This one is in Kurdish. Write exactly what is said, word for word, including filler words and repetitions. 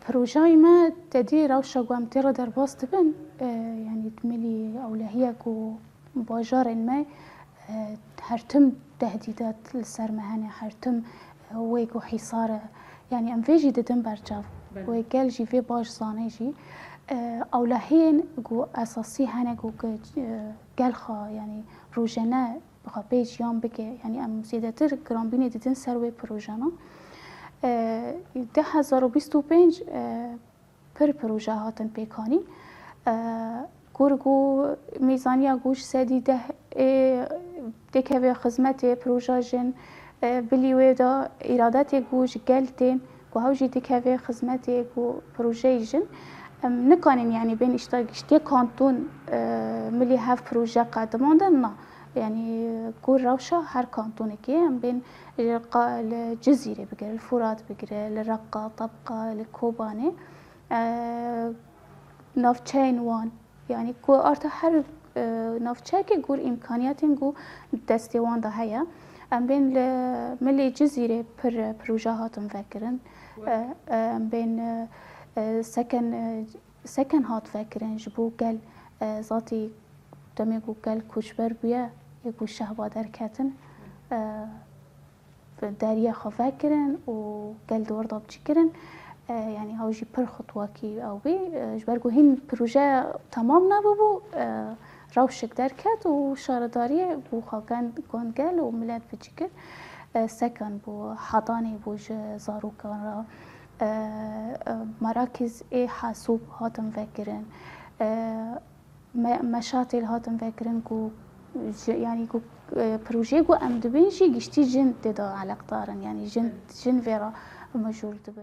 Projeyê me tedî rewşa ku em tê re derbas dibin, e, yanî milî ewlehiye ku bajarên me, e, her tim tehdîdat li ser me hene, her tim, e, wê ku hîsar e. Yanî em vê jî didin berçav. Belê. Wê gel jî vê baş zane jî. E, ewlehiyên ku esasî hene ku, ku, e, gel xwe, yanî rojane bi xwe pê jiyan bike. Yanî em zêdetir giranbînê didin ser wê projana. E, du hezar û bîst û pênc, e, pir proje hatin pêkanîn. E, kur ku mîzaniya ku ji sedî deh ê dikeve xizmetê proja jin, e, bilî wê de îradetê ku ji gel tên, ku hew jî dikeve xizmetê ku projeyê jin. Em nikanîn, yanî, bên îşte giştê kantûn, e, milî hev proje qedimandin, na. Yanî, ku rewşa her kantûnekê em bên, e, qa-, li Cizîrê bigire, li Furat bigire, li Reqa, Tebqa, li Kobanê, e, navçeyên wan, yanî ku arta her, e, navçeyekê gor îmkaniyetên ku destê wan de heye. Em bên li milê Cizîrê pir, e, proje hatin vekirin. E, e, em bên, e, e, seken, e, seken hat vekirin ji bo gel, e, zatî demê ku gel koçber bûye, yê ku şehba derketin, e, deriyê xwe vekirin û gel di wir de biçî kirin. E, yanî ew jî pir xutwekî ew bî. E, ji ber ku hîn proje temam nebûbû, e, rewşek derket û şaredariyê bû xwe gel, gund gel û milet biçî kir. E, seken bû, hetanê bû ji zarokan re. E, e, merakîz ê hasûb hatin vekirin. E, me-, meşatê li hatin vekirin ku ji, yanî ku, e, projeyê ku em dibên jî giştî jin tê de eleqdar in, yanî jin, Evet. jin vê re mijûl dibin.